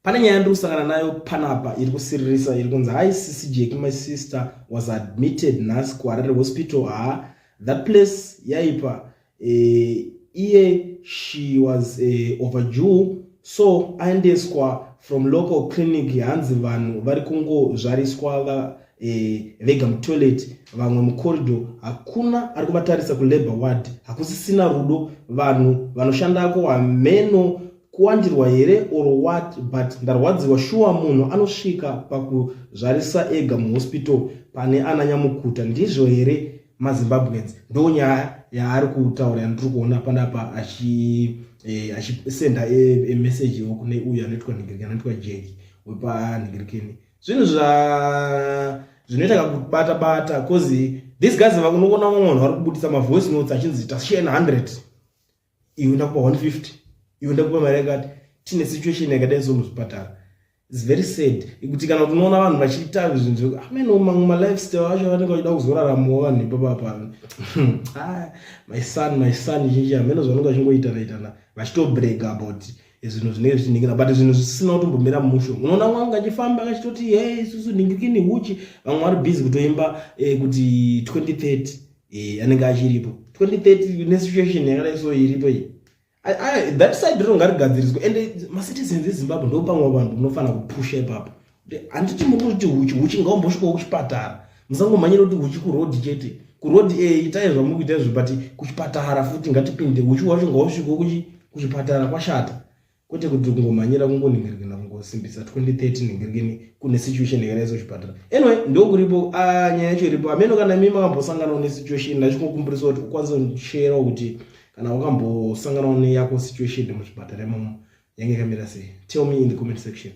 Pane nyaya yandiri kusangana nayo panapa iri kusiririsa, iri kunzi, "Hi Sisi Jeki, my sister was admitted nhasi kuHarare Hospital. Ha, that place yaipa. Iye she was overdue, so aendeswa from local clinic. Hanzi vanhu vari kungozvariswa vega mutoilet, vamwe mucorridor, hakuna ari kuvatarisa. Kulabour ward hakusisina rudo. Vanhu vanoshandako hameno kuwandirwa here or what, but ndarwadziwa shuwa. Munhu anosvika pakuzvarisa ega muhospital pane ana nyamukuta, ndizvo here maZimbabweans?" Ndo nyaya yaari kutaura yandiri kuona panapa achisenda emeseji kune uyu anoitwa nhingirikeni, anoitwa Jeki wepanhingirikeni. Zvinhu zvinoita kakubata bata, 'cause these guys, unoona vamwe vanhu vari kubudisa mavoice notes achinzi, "Tasiyana 100, iwe ndakupa 150, iwe ndakupa mari yakati." Tine situation yakadai so muzvipatara. It's very sad kuti kana unoona vanhu vachiita zvinhu, ameno mamwe malifestyle acho vanenge vachida kuzoraramawo vanhu ipapapa. Ah, my son, my son, chinchi, hameno zvanenge vachingoitana itana, vachitobrag about zvinhu zvinenge zvichiningina, but zvinhu zvisina kutombomira musho. Unoona mwangu achifamba akachitoti, "Hey, isusu ningirikini huchi." Vamwe vari busy kutoimba kuti 2030 anenge achiripo 2030 nesituation yakadai so iripo iyi. That side rino ngarigadziriswe, ende macitizens eZimbabwe ndo pamwe vanhu munofanira kupusha ipapo. Handiti muri kuti huchi, huchi ngaumbosvikawo kuchipatara? Musangomhanyira kuti huchi kurodhi chete. Kurodhi itai zvamuri kuita izvo, but kuchipatara futi ngatipinde. Huchi hwacho ngausvikewo kuchipatara. Kwashata, kwete kuti kungomhanyira kungoningirikina, kungosimbisa 2030 ningirikini kune situation yakadai so kuchipatara. Anyway, ndokuripo nyaya yacho iripo. Ameno kana imi makambosanganawo nesituation, ndachingokumbirisa kuti ukwanise kusherawo kuti kana wakambosanganawo neyako situation muchipatara imomo, yange yakamira sei. Tell me in the comment section.